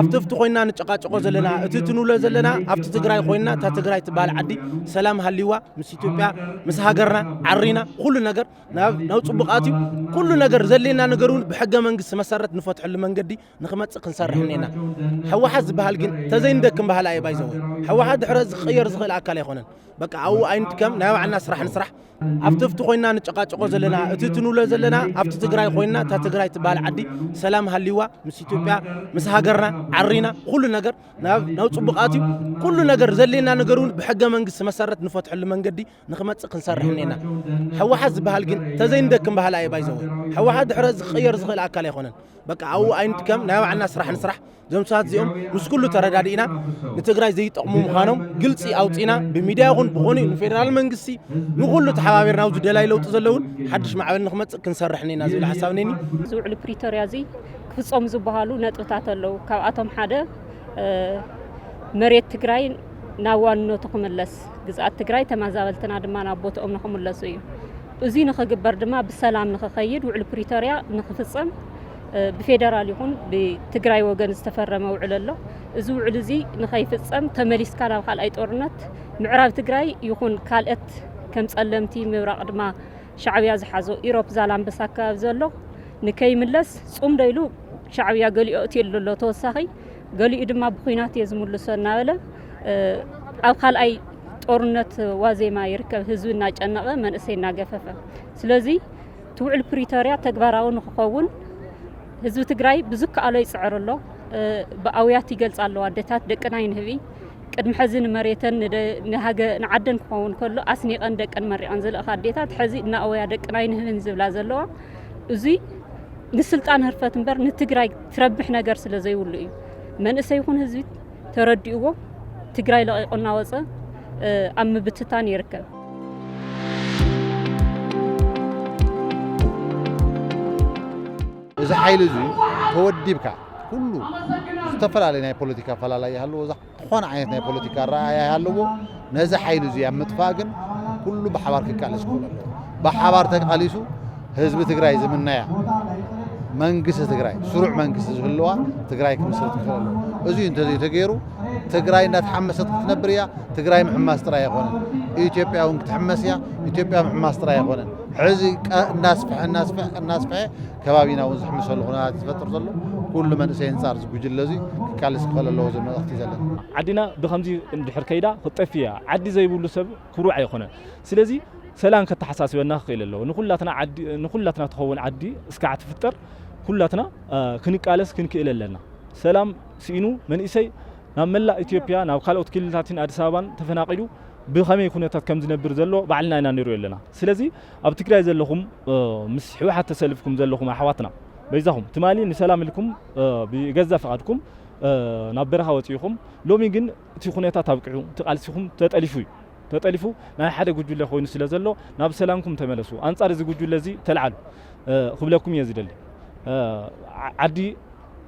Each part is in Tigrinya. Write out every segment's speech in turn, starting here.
ኣብቲ ኣብቲ ኮይና ንጨቃጨቆ ዘለና፣ እቲ እቲ ንብሎ ዘለና ኣብቲ ትግራይ ኮይና፣ እታ ትግራይ ትበሃል ዓዲ ሰላም ሃልይዋ፣ ምስ ኢትዮጵያ፣ ምስ ሃገርና ዓሪና፣ ኩሉ ነገር ናብ ናብ ጽቡቓት እዩ። ኩሉ ነገር ዘድልየና ነገር እውን ብሕገ መንግስቲ መሰረት ንፈትሐሉ መንገዲ ንክመጽእ ክንሰርሕ እኒና። ህወሓት ዝበሃል ግን ተዘይንደክም ባህላ እዩ። ባይዘወ፣ ህወሓት ድሕረ ዝቀየር ዝኽእል ኣካል ኣይኮነን። በቃ ኣብኡ ኣይንድከም፣ ናይ ባዕልና ስራሕ ንስራሕ። ኣብቲ ኣብቲ ኮይና ንጨቃጨቆ ዘለና፣ እቲ እቲ ንብሎ ዘለና ኣብቲ ትግራይ ኮይና፣ እታ ትግራይ ትበሃል ዓዲ ሰላም ሃልይዋ፣ ምስ ኢትዮጵያ፣ ምስ ሃገርና ዓሪና፣ ኩሉ ነገር ናብ ናብ ጽቡቓት እዩ። ኩሉ ነገር ዘድልየና ነገር እውን ብሕገ መንግስቲ መሰረት ንፈትሐሉ መንገዲ ንክመጽእ ክንሰርሕ እኒና። ህወሓት ዝበሃል ግን ተዘይንደክም ባህላ እዩ። ባይዘወ፣ ህወሓት ድሕረ ዝቀየር ዝኽእል ኣካል ኣይኮነን። በቃ ኣብኡ ኣይንድከም፣ ናይ ባዕልና ስራሕ ንስራሕ። እዞም ሰባት እዚኦም ምስ ኩሉ ተረዳዲእና ንትግራይ ዘይጠቕሙ ምዃኖም ግልፂ ኣውፂና፣ ብሚድያ ይኹን ብኾኑ ንፌደራል መንግስቲ ንኩሉ ተሓባቢርና ኣብዚ ደላይ ለውጢ ዘለውን ሓድሽ ማዕበል ንክመፅእ ክንሰርሕ እኒና ዝብል ሓሳብ እኒኒ። ዝውዕሉ ፕሪቶርያ እዚ ክፍፀሙ ዝበሃሉ ነጥብታት ኣለዉ። ካብኣቶም ሓደ፣ እ፣ መሬት ትግራይ ናብ ዋንነቱ ክምለስ፣ ግዝኣት ትግራይ ተመዛበልትና ድማ ናብ ቦትኦም ንክምለሱ እዩ። እዚ ንክግበር ድማ ብሰላም ንክኸይድ፣ ውዕሊ ፕሪቶርያ ንክፍፀም፣ እ፣ ብፌደራል ይኹን ብትግራይ ወገን ዝተፈረመ ውዕል ኣሎ። እዚ ውዕል እዚ ንኸይፍፀም፣ ተመሊስካ ናብ ካልኣይ ጦርነት፣ ምዕራብ ትግራይ ይኹን ካልኦት ከም ጸለምቲ፣ ምብራቕ ድማ ሻዕብያ ዝሓዞ ኢሮፕ ዛላምበሳ ኣከባቢ ዘሎ ንከይምለስ፣ ጽምዶ ኢሉ ሻዕብያ ገሊኡ ኣእትየሉ ኣሎ ተወሳኺ፣ ገሊኡ ድማ ብኲናት እየ ዝምልሶ እናበለ፣ እ፣ ኣብ ካልኣይ ጦርነት ዋዜማ ይርከብ። ህዝቢ እናጨነቐ፣ መንእሰይ እናገፈፈ። ስለዚ እቲ ውዕል ፕሪቶርያ ተግባራዊ ንክኸውን ህዝቢ ትግራይ ብዝከኣሎ ይፅዕር ኣሎ። እ፣ ብኣውያት ይገልፃ ኣለዋ። ኣዴታት ደቅና ይንህቢ። ቅድሚ ሕዚ ንመሬተን ንደ-፣ ንሃገ-፣ ንዓደን ክኸውን ከሎ ኣስኒቐን ደቀን መሪቐን ዝልእኻ ኣዴታት፣ ሕዚ እናኣወያ ደቅና ይንህብን ዝብላ ዘለዋ፣ እዚ ንስልጣን ህርፈት እምበር ንትግራይ ትረብሕ ነገር ስለ ዘይብሉ እዩ። መንእሰይ ይኹን ህዝቢ ተረዲእዎ ትግራይ ለቒቑ እናወፀ፣ እ፣ ኣብ ምብትታን ይርከብ። እዚ ሓይሊ እዚ ተወዲብካ፣ ኩሉ ዝተፈላለየ ናይ ፖለቲካ ኣፈላላይ ይሃልዎ፣ ዝኾነ ዓይነት ናይ ፖለቲካ ኣረኣእያ ይሃልዎ፣ ነዚ ሓይሊ እዚ ኣብ ምጥፋእ ግን ኩሉ ብሓባር ክቃለስ ክኽእል ኣለዎ። ብሓባር ተቃሊሱ ህዝቢ ትግራይ ዝምነያ መንግስቲ ትግራይ፣ ስሩዕ መንግስቲ ዝህልዋ ትግራይ ክምስረት ክኽእል ኣለዎ። እዚ እንተዘይተገይሩ ትግራይ እንዳተሓመሰት ክትነብር እያ። ትግራይ ምሕማስ ጥራይ ኣይኮነን፣ ኢትዮጵያ እውን ክትሕመስ እያ። ኢትዮጵያ ምሕማስ ጥራይ ኣይኮነን። ሕዚ ቀ-፣ እናስፍሐ እናስፍሐ እናስፍሐ ከባቢና እውን ዝሕምሰሉ ኩነታት ዝፈጥር ዘሎ፣ ኩሉ መንእሰይ ኣንጻር እዚ ጉጅለ እዚ ክቃለስ ክኽእል ኣለዎ ዝብል መልእኽቲ እዩ ዘለና። ዓድና ብኸምዚ እንድሕር ከይዳ ክትጠፍእ እያ። ዓዲ ዘይብሉ ሰብ ኩሩዕ ኣይኮነን። ስለዚ ሰላም ከተሓሳስበና ክኽእል ኣለዎ። ንኹላትና ዓዲ፣ ንኹላትና ትኸውን ዓዲ እስካዕ ትፍጠር ኩላትና፣ እ፣ ክንቃለስ ክንክእል ኣለና። ሰላም ስኢኑ መንእሰይ ናብ መላእ ኢትዮጵያ ናብ ካልኦት ክልላትን ኣዲስ ኣበባን ተፈናቒሉ ብኸመይ ኩነታት ከም ዝነብር ዘሎ ባዕልና ኢና ንሪኦ ኣለና። ስለዚ ኣብ ትግራይ ዘለኹም፣ እ፣ ምስ ህወሓት ተሰሊፍኩም ዘለኹም ኣሕዋትና በይዛኹም ትማሊ ንሰላም ኢልኩም፣ እ፣ ብገዛ ፍቓድኩም፣ እ፣ ናብ በረኻ ወፂእኹም። ሎሚ ግን እቲ ኩነታት ኣብቂዑ፣ እቲ ቃልሲኹም ተጠሊፉ እዩ። ተጠሊፉ ናይ ሓደ ጉጅለ ኮይኑ ስለ ዘሎ ናብ ሰላምኩም ተመለሱ። ኣንጻር እዚ ጉጅለ እዚ ተልዓሉ፣ እ፣ ክብለኩም እየ ዝደሊ። እ፣ ዓ-፣ ዓዲ፣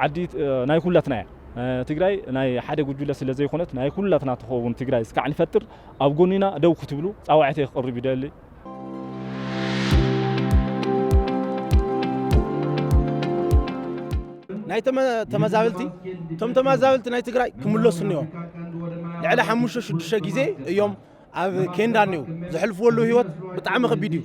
ዓዲ፣ እ፣ ናይ ኩላትና እያ። እ፣ ትግራይ ናይ ሓደ ጉጅለ ስለ ዘይኮነት ናይ ኩላትና ትኸውን ትግራይ እስካዕ ንፈጥር ኣብ ጎኒና ደው ክትብሉ ጻዋዒተይ ክቕርብ ይደሊ። ናይ ተመ-፣ ተመዛበልቲ፣ እቶም ተመዛበልቲ ናይ ትግራይ ክምለሱ እኒኦም። ልዕሊ ሓሙሽተ ሽዱሽተ ግዜ እዮም ኣብ ኬንዳ እኒው። ዘሕልፍዎ ኣለዉ ህይወት ብጣዕሚ ከቢድ እዩ።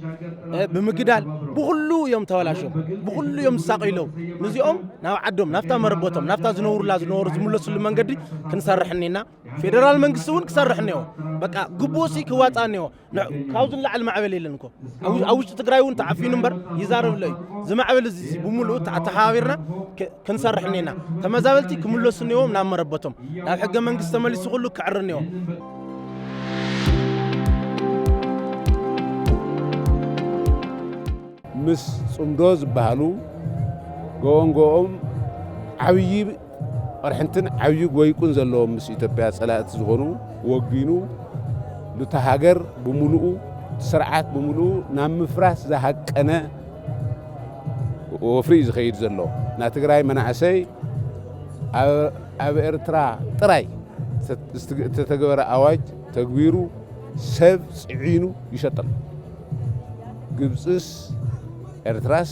እ፣ ብምግዳል ብኹሉ እዮም ተበላሽዮም፣ ብኹሉ እዮም ዝሳቀዩ ኣለዉ። ንዚኦም ናብ ዓዶም፣ ናብታ መረበቶም፣ ናብታ ዝነብሩላ ዝነበሩ ዝምለስሉ መንገዲ ክንሰርሕ እኒና። ፌደራል መንግስቲ እውን ክሰርሕ እኒኦ። በቃ ግቡእሲ ክዋፃእ እኒኦ። ን-፣ ካብዚ ንላዕሊ ማዕበል የለን እኮ። ኣብ ው-፣ ኣብ ውሽጢ ትግራይ እውን ተዓፊኑ እምበር ይዛረብ ኣሎ እዩ። እዚ ማዕበል እዚ፣ እዚ ብምሉኡ ተዓ-፣ ተሓባቢርና ክ-፣ ክንሰርሕ እኒና። ተመዛበልቲ ክምለሱ እኒዎም ናብ መረበቶም። ናብ ሕገ መንግስቲ ተመሊሱ ኩሉ ክዕሪ እኒዎ። ምስ ጽምዶ ዝበሃሉ ገወንገኦም ዓብዪ ቅርሕንትን ዓብዪ ጎይቁን ዘለዎም ምስ ኢትዮጵያ ጸላእቲ ዝኾኑ ወጊኑ ነታ ሃገር ብምሉኡ እቲ ስርዓት ብምሉኡ ናብ ምፍራስ ዝሃቀነ ወፍሪ እዩ ዝኸይድ ዘሎ። ናይ ትግራይ መናእሰይ ኣብ ኣብ ኤርትራ ጥራይ ዝተተገበረ ኣዋጅ ተግቢሩ ሰብ ጽዒኑ ይሸጥ ኣሎ። ግብጽስ ኤርትራስ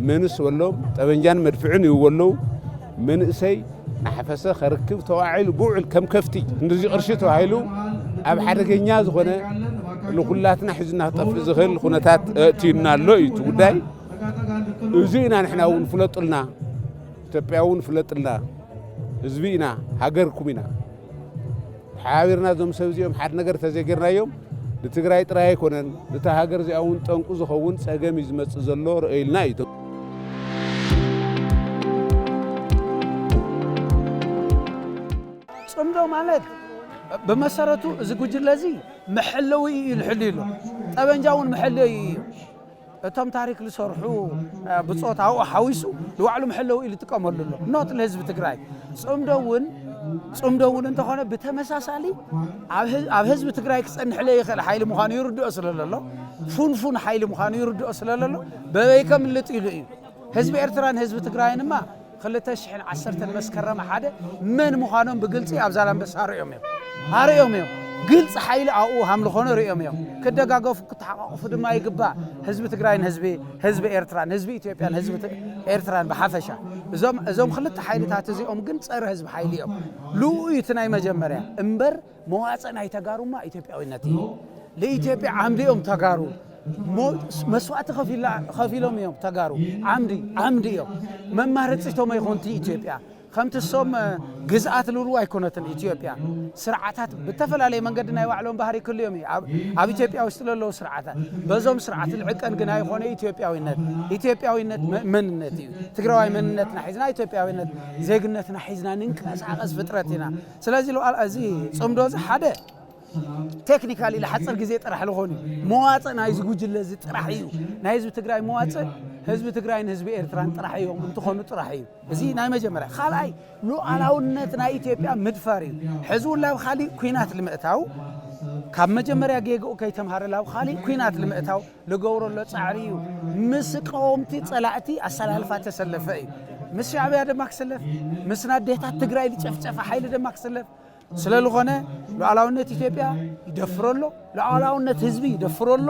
መንስ ወሎም ጠበንጃን መድፍዕን ይህቡ ኣለዉ። መንእሰይ ናሓፈሰ ከርክብ ተዋዒሉ ብውዕል ከም ከፍቲ ክንድዚ ቅርሺ ተባሂሉ ኣብ ሓደገኛ ዝኾነ ንኹላትና ሒዙና ክጠፍእ ዝኽእል ኩነታት ኣእትዩና ኣሎ እዩ እቲ ጉዳይ። እዚ ኢና ንሕና እውን ፍለጡልና፣ ኢትዮጵያ እውን ፍለጥልና፣ ህዝቢ ኢና፣ ሃገርኩም ኢና። ተሓባቢርና እዞም ሰብ እዚኦም ሓደ ነገር ተዘይጌርናዮም ንትግራይ ጥራይ ኣይኮነን፣ ነታ ሃገር እዚኣ እውን ጠንቁ ዝኸውን ጸገም እዩ ዝመጽእ ዘሎ፣ ርአዩልና እዩ። ጽምዶ ማለት ብመሰረቱ እዚ ጉጅለ እዚ መሐለዊ እዩ ልሕሉ ኣሎ። ጠበንጃ እውን መሐለዊ እዩ። እቶም ታሪክ ዝሰርሑ ብጾት ኣብኡ ሓዊሱ ንባዕሉ መሐለዊ እዩ ዝጥቀመሉ ኣሎ። ኖት ለህዝቢ ትግራይ። ጽምዶ እውን ጽምዶ እውን እንተኾነ ብተመሳሳሊ ኣብ ህዝ- ኣብ ህዝቢ ትግራይ ክጸንሕ ለይኽእል ሓይሊ ምዃኑ ይርድኦ ስለ ዘሎ፣ ፉንፉን ሓይሊ ምዃኑ ይርድኦ ስለ ዘሎ በበይ ከምልጥ ኢሉ እዩ። ህዝቢ ኤርትራን ህዝቢ ትግራይን ድማ ክልተ ሽሕን ዓሰርተን መስከረም ሓደ መን ምዃኖም ብግልጺ ኣብ ዛላምበሳ ኣርእዮም እዮም። ኣርእዮም እዮም። ግልጺ ሓይሊ ኣብኡ ሃም ዝኾነ ርእዮም እዮም። ክደጋገፉ ክተሓቋቑፉ ድማ ይግባእ። ህዝቢ ትግራይን ህዝቢ ህዝቢ ኤርትራን ህዝቢ ኢትዮጵያን ህዝቢ ት- ኤርትራን ብሓፈሻ እዞም እዞም ክልተ ሓይልታት እዚኦም ግን ጸረ ህዝቢ ሓይሊ እዮም። ልኡ እዩ እቲ ናይ መጀመርያ እምበር መዋጽእ ናይ ተጋሩማ ኢትዮጵያዊነት እዩ። ለኢትዮጵያ ዓምዲ እዮም ተጋሩ። ሞ- መስዋእቲ ከፊላ- ከፊሎም እዮም ተጋሩ። ዓምዲ ዓምዲ እዮም። መማረፂቶም ኣይኮንቲ ኢትዮጵያ ከምቲ እሶም ግዝኣት ልብልዎ ኣይኮነትን። ኢትዮጵያ ስርዓታት ብተፈላለየ መንገዲ ናይ ባዕሎም ባህሪ ክልዮም እዩ። ኣብ- ኣብ ኢትዮጵያ ውስጥ ለለዉ ስርዓታት በዞም ስርዓት ልዕቀን ግን ኣይኮነ ኢትዮጵያዊነት። ኢትዮጵያዊነት መ- መንነት እዩ። ትግራዋይ መንነትና ሒዝና ኢትዮጵያዊነት ዜግነትና ሒዝና ንንቀሳቀስ ፍጥረት ኢና። ስለዚ ለዋል እዚ ፅምዶ እዚ ሓደ ቴክኒካሊ ለሓፅር ግዜ ጥራሕ ልኾኑ እዩ። መዋፅእ ናይዚ ጉጅለ እዚ ጥራሕ እዩ። ናይ ህዝቢ ትግራይ መዋፅእ ህዝቢ ትግራይን ህዝቢ ኤርትራን ጥራሕ እዮም እንትኾኑ ጥራሕ እዩ። እዚ ናይ መጀመርያ። ካልኣይ ሉዓላውነት ናይ ኢትዮጵያ ምድፋር እዩ። ሕዚ እውን ላብ ካሊእ ኩናት ልምእታው ካብ መጀመርያ ጌግኡ ከይተምሃረ ላብ ካሊእ ኩናት ልምእታው ልገብሮ ኣሎ ፃዕሪ እዩ። ምስ ቀወምቲ ፀላእቲ ኣሰላልፋ ተሰለፈ እዩ። ምስ ሻዕብያ ድማ ክሰለፍ፣ ምስ ናዴታት ትግራይ ዝጨፍጨፈ ሓይሊ ድማ ክሰለፍ ስለ ዝኾነ ሉዓላውነት ኢትዮጵያ ይደፍሮ ኣሎ፣ ሉዓላውነት ህዝቢ ይደፍሮ ኣሎ።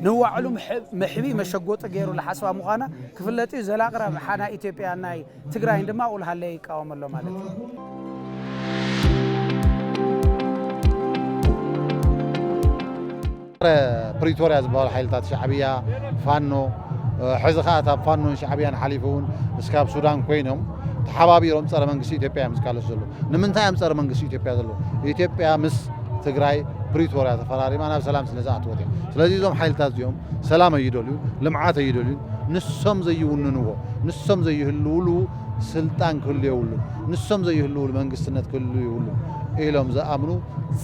ንባዕሉ ምሕ- መሕቢ መሸጎጢ ገይሩ ዝሓስባ ምዃና ክፍለጥ እዩ። ዘላቕራ ብሓና ኢትዮጵያ ናይ ትግራይን ድማ ውልሃለ ይቃወም ኣሎ ማለት እዩ። ፕሪቶርያ ዝበሃሉ ሓይልታት ሻዕብያ ፋኖ ሕዚ ከዓ ካብ ፋኖን ሻዕብያን ሓሊፉ እውን እስካብ ሱዳን ኮይኖም ተሓባቢሮም ፀረ መንግስቲ ኢትዮጵያ እዮም ዝቃለሱ ዘለዉ። ንምንታይ እዮም ፀረ መንግስቲ ኢትዮጵያ ዘለዉ? ኢትዮጵያ ምስ ትግራይ ፕሪቶርያ ተፈራሪማ ናብ ሰላም ስለ ዝኣትወት እያ። ስለዚ እዞም ሓይልታት እዚኦም ሰላም ኣይደልዩ፣ ልምዓት ኣይደልዩ። ንሶም ዘይውንንዎ፣ ንሶም ዘይህልውሉ ስልጣን ክህሉ የብሉን። ንሶም ዘይህልውሉ መንግስትነት ክህሉ የብሉን ኢሎም ዝኣምኑ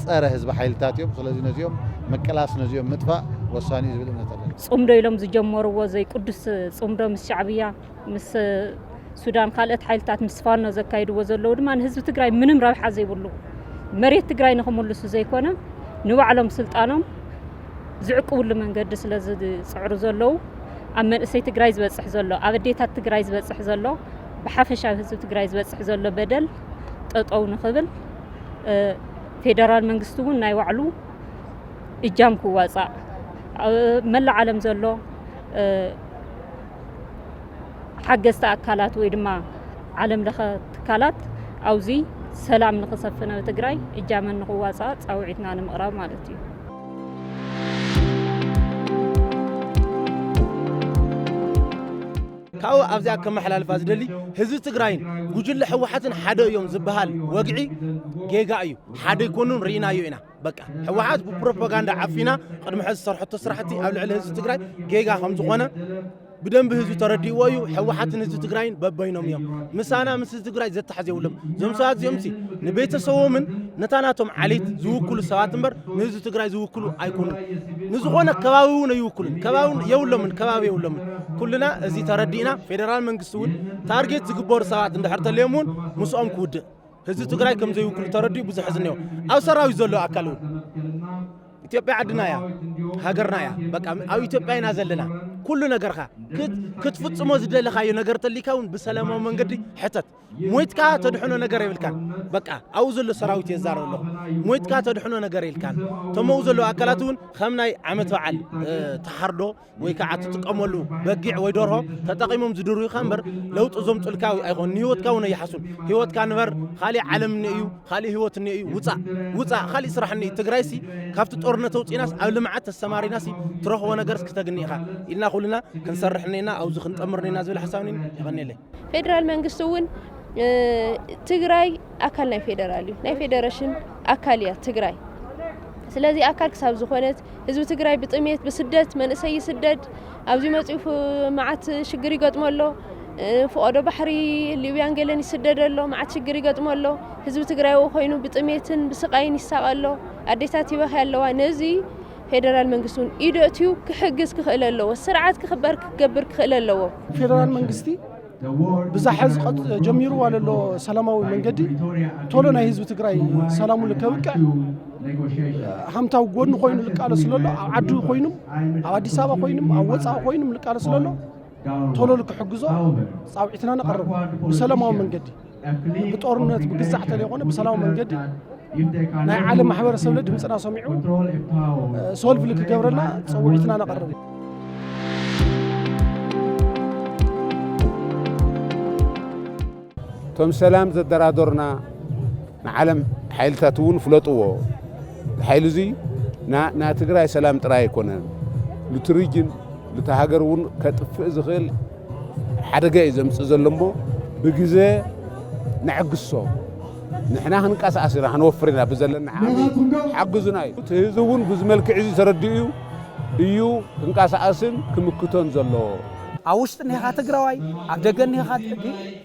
ፀረ ህዝቢ ሓይልታት እዮም። ስለዚ ነዚኦም ምቅላስ ነዚኦም ምጥፋእ ወሳኒ እዩ ዝብል እምነት ኣለኒ። ፅምዶ ኢሎም ዝጀመርዎ ዘይቅዱስ ፅምዶ ምስ ሻዕብያ ምስ ሱዳን ካልኦት ሓይልታት ምስ ፋኖ ዘካይድዎ ዘለዉ ድማ ንህዝቢ ትግራይ ምንም ረብሓ ዘይብሉ መሬት ትግራይ ንክምልሱ ዘይኮነ ንባዕሎም ስልጣኖም ዝዕቅብሉ መንገዲ ስለ ዝፅዕሩ ዘለዉ ኣብ መንእሰይ ትግራይ ዝበፅሕ ዘሎ ኣብ ኣዴታት ትግራይ ዝበፅሕ ዘሎ ብሓፈሻ ኣብ ህዝቢ ትግራይ ዝበፅሕ ዘሎ በደል ጠጠው ንክብል ፌደራል መንግስቲ እውን ናይ ባዕሉ እጃም ክዋፃእ ኣብ መላእ ዓለም ዘሎ ሓገዝቲ ኣካላት ወይ ድማ ዓለም ለኸ ትካላት ኣብዚ ሰላም ንክሰፍን ኣብ ትግራይ እጃመን ንክዋፃእ ፃውዒትና ንምቕራብ ማለት እዩ። ካብኡ ኣብዚኣ ከመሓላልፋ ዝደሊ ህዝቢ ትግራይን ጉጅለ ህወሓትን ሓደ እዮም ዝበሃል ወግዒ ጌጋ እዩ። ሓደ ኣይኮኑን፣ ርኢናዮ ኢና። በቃ ህወሓት ብፕሮፓጋንዳ ዓፊና ቅድሚ ሕዚ ዝሰርሐቶ ስራሕቲ ኣብ ልዕሊ ህዝቢ ትግራይ ጌጋ ከም ዝኾነ ብደንቢ ህዝቢ ተረዲእዎ እዩ። ህወሓትን ህዝቢ ትግራይን በበይኖም እዮም። ምሳና ምስ ህዝቢ ትግራይ ዘተሓዝ የብሎም። እዞም ሰባት እዚኦም ሲ ንቤተሰቦምን ነታ ናቶም ዓሌት ዝውክሉ ሰባት እምበር ንህዝቢ ትግራይ ዝውክሉ ኣይኮኑን። ንዝኾነ ከባቢ እውን ኣይውክሉን። ከባቢ እውን የብሎምን፣ ከባቢ የብሎምን። ኩልና እዚ ተረዲእና ፌደራል መንግስቲ እውን ታርጌት ዝግበሩ ሰባት እንድሕር ተልዮም እውን ምስኦም ክውድእ ህዝቢ ትግራይ ከም ዘይውክሉ ተረዲኡ ብዙሕ ሕዝኒ እዮም። ኣብ ሰራዊት ዘሎ ኣካል እውን ኢትዮጵያ ዓድና እያ፣ ሃገርና እያ። በቃ ኣብ ኢትዮጵያ ኢና ዘለና። ኩሉ ነገርካ ክት- ክትፍጽሞ ዝደለኻዮ ነገር ተሊካ እውን ብሰላማዊ መንገዲ ሕተት። ሞይትካ ተድሕኖ ነገር የብልካን። በቃ ኣብኡ ዘሎ ሰራዊት የዛረብ ኣለኹ። ሞይትካ ተድሕኖ ነገር የልካን። እቶም ኣብኡ ዘለዉ ኣካላት እውን ከም ናይ ዓመት በዓል እ፣ ተሓርዶ ወይ ከዓ ትጥቀመሉ በጊዕ ወይ ደርሆ ተጠቒሞም ዝድርዩኻ እምበር ለውጢ ዘምፅልካ ኣይኾን፣ ንህይወትካ እውን ኣይሓሱን። ህይወትካ ንበር። ካሊእ ዓለም እኒኦ እዩ፣ ካሊእ ህይወት እኒኦ እዩ። ውፃእ፣ ውፃእ፣ ካሊእ ስራሕ እኒኦ እዩ። ትግራይሲ ካብቲ ጦርነት ኣውፂናስ ኣብ ልምዓት ተሰማሪናሲ ትረኽቦ ነገርስ ክተግኒ ኢኻ ኢልና ኩልና ክንሰርሕ እኒና፣ ኣብዚ ክንጠምር እኒና ዝብል ሓሳብ እኒኒ። የቐኒየለይ። ፌደራል መንግስቲ እውን እ፣ ትግራይ ኣካል ናይ ፌደራል እዩ፣ ናይ ፌደሬሽን ኣካል እያ ትግራይ። ስለዚ ኣካል ክሳብ ዝኾነት ህዝቢ ትግራይ ብጥሜት ብስደት መንእሰይ ይስደድ፣ ኣብዚ መፂኡ ፍ- መዓት ሽግር ይገጥሞ ኣሎ። እ፣ ፍቆዶ ባሕሪ ሊብያን ገለን ይስደድ ኣሎ፣ መዓት ሽግር ይገጥሞ ኣሎ። ህዝቢ ትግራይ ኣብኡ ኮይኑ ብጥሜትን ብስቃይን ይሳቐ ኣሎ። ኣዴታት ይበኽያ ኣለዋ። ነዚ ፌደራል መንግስቲ እውን ኢዱ ኣእትዩ ክሕግዝ ክኽእል ኣለዎ፣ ስርዓት ክኽበር ክገብር ክኽእል ኣለዎ። ፌደራል መንግስቲ ብዛ ሕዚ ቀጥ- ጀሚርዋ ዘሎ ሰላማዊ መንገዲ ቶሎ ናይ ህዝቢ ትግራይ ሰላሙ ልከብቅዕ ሃምታዊ ጎኒ ኮይኑ ልቃለስ ለሎ ኣብ ዓዱ ኮይኑም ኣብ ኣዲስ ኣበባ ኮይኑም ኣብ ወፃኢ ኮይኑም ልቃለስ ለሎ ቶሎ ልክሕግዞ ፃውዒትና ነቐርብ ብሰላማዊ መንገዲ ብጦርነት ብግዛዕ ተለይኮነ ብሰላማዊ መንገዲ ናይ ዓለም ማሕበረሰብለ ድምፅና ሰሚዑ ሶልቭ ልክገብረልና ፀውዒትና ነቐርብ። እቶም ሰላም ዘደራደሩና ንዓለም ሓይልታት እውን ፍለጥዎ። ሓይሊ እዙይ ና- ና ትግራይ ሰላም ጥራይ ኣይኮነን፣ ሉቲ ሪጅን ሉቲ ሃገር እውን ከጥፍእ ዝኽእል ሓደጋ እዩ ዘምፅእ ዘሎ እሞ ብግዜ ነዕግሶ። ንሕና ክንቀሳቀስ ኢና፣ ክንወፍር ኢና ብዘለና ዓቕሚ ሓግዙና እዩ። እቲ ህዝቢ እውን ብዚ መልክዕ እዚ ተረዲኡ እዩ እዩ ክንቀሳቀስን ክምክቶን ዘለዎ። ኣብ ውሽጢ እኒኻ ትግራዋይ፣ ኣብ ደገ እኒኻ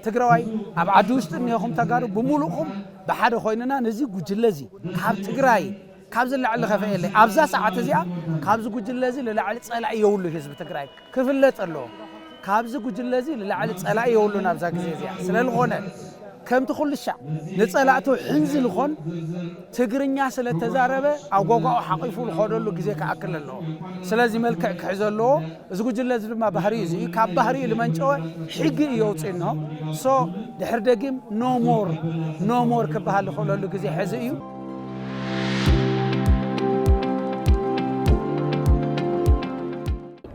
ትግራዋይ፣ ኣብ ዓዲ ውሽጢ እኒኹም ተጋሩ ብምሉእኹም ብሓደ ኮይንና ነዚ ጉጅለ እዚ ካብ ትግራይ ካብ ዝላዕሊ ዝኸፍአ የለይ። ኣብዛ ሰዓት እዚኣ ካብዚ ጉጅለ እዚ ንላዕሊ ፀላኢ የብሉ ህዝቢ ትግራይ ክፍለጥ ኣለዎ። ካብዚ ጉጅለ እዚ ንላዕሊ ፀላኢ የብሉን ኣብዛ ግዜ እዚኣ። ስለ ዝኾነ ከምቲ ኩሉ ሻዕ ንፀላእቱ ሕንዚ ዝኾን ትግርኛ ስለ ተዛረበ ኣብ ጎጓኡ ሓቒፉ ዝኸደሉ ግዜ ክኣክል ኣለዎ። ስለዚ መልክዕ ክሕዞ ኣለዎ። እዚ ጉጅለ እዚ ድማ ባህሪኡ እዚ እዩ። ካብ ባህሪኡ ዝመንጨወ ሕጊ እዩ ኣውፅኡ እንሆ። ሶ ድሕር ደጊም no more no more ክበሃል ዝኽእለሉ ግዜ ሕዚ እዩ።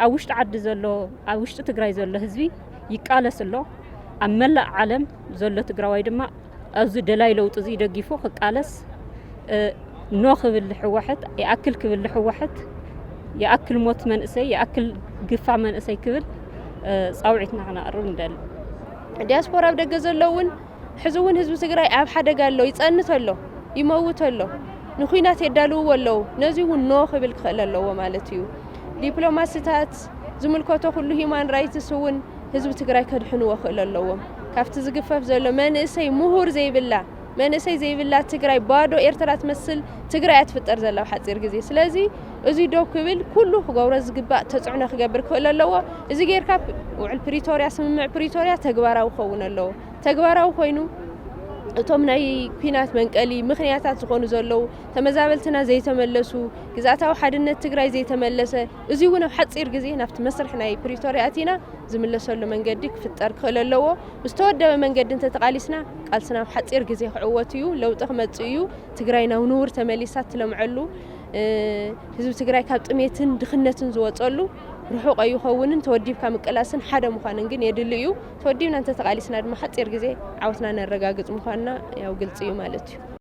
ኣብ ውሽጢ ዓዲ ዘሎ ኣብ ውሽጢ ትግራይ ዘሎ ህዝቢ ይቃለስ ኣሎ። ኣብ መላእ ዓለም ዘሎ ትግራዋይ ድማ ኣብዚ ደላይ ለውጢ እዚ ደጊፉ ክቃለስ እ፣ ኖ ክብል ህወሓት ይኣክል ክብል ህወሓት ይኣክል ሞት መንእሰይ ይኣክል ግፋ መንእሰይ ክብል እ፣ ፃውዒትና ክነቕርብ ንደሊ። ዲያስፖራ ኣብ ደገ ዘሎ እውን ሕዚ እውን ህዝቢ ትግራይ ኣብ ሓደጋ ኣሎ፣ ይፀንት ኣሎ፣ ይመውት ኣሎ፣ ንኩናት የዳልውዎ ኣለዉ። ነዚ እውን ኖ ክብል ክኽእል ኣለዎ ማለት እዩ። ዲፕሎማስታት ዝምልከቶ ኩሉ ሂማን ራይትስ እውን ህዝቢ ትግራይ ከድሕንዎ ክእል ኣለዎም። ካብቲ ዝግፈፍ ዘሎ መንእሰይ ምሁር ዘይብላ መንእሰይ ዘይብላ ትግራይ ባዶ ኤርትራ ትመስል ትግራይ እያ ትፍጠር ዘላ ኣብ ሓፂር ግዜ። ስለዚ እዚ ደው ክብል ኩሉ ክገብሮ ዝግባእ ተፅዕኖ ክገብር ክእል ኣለዎ። እዚ ጌርካ ውዕል ፕሪቶርያ ስምምዕ ፕሪቶርያ ተግባራዊ ክኸውን ኣለዎ። ተግባራዊ ኮይኑ እቶም ናይ ኲናት መንቀሊ ምኽንያታት ዝኾኑ ዘለዉ ተመዛበልትና ዘይተመለሱ ግዝኣታዊ ሓድነት ትግራይ ዘይተመለሰ እዚ እውን ኣብ ሓፂር ግዜ ናብቲ መስርሕ ናይ ፕሪቶርያ ኣቲና ዝምለሰሉ መንገዲ ክፍጠር ክኽእል ኣለዎ። ብዝተወደበ መንገዲ እንተተቓሊስና ቃልስና ኣብ ሓፂር ግዜ ክዕወት እዩ። ለውጢ ክመፅእ እዩ። ትግራይ ናብ ንቡር ተመሊሳ እትለምዐሉ ህዝቢ ትግራይ ካብ ጥሜትን ድኽነትን ዝወፀሉ ርሑቕ ኣይኸውንን። ተወዲብካ ምቅላስን ሓደ ምዃንን ግን የድሊ እዩ። ተወዲብና እንተተቓሊስና ድማ ሓፂር ግዜ ዓወትና ነረጋግፅ ምዃንና ያው ግልፂ እዩ ማለት እዩ።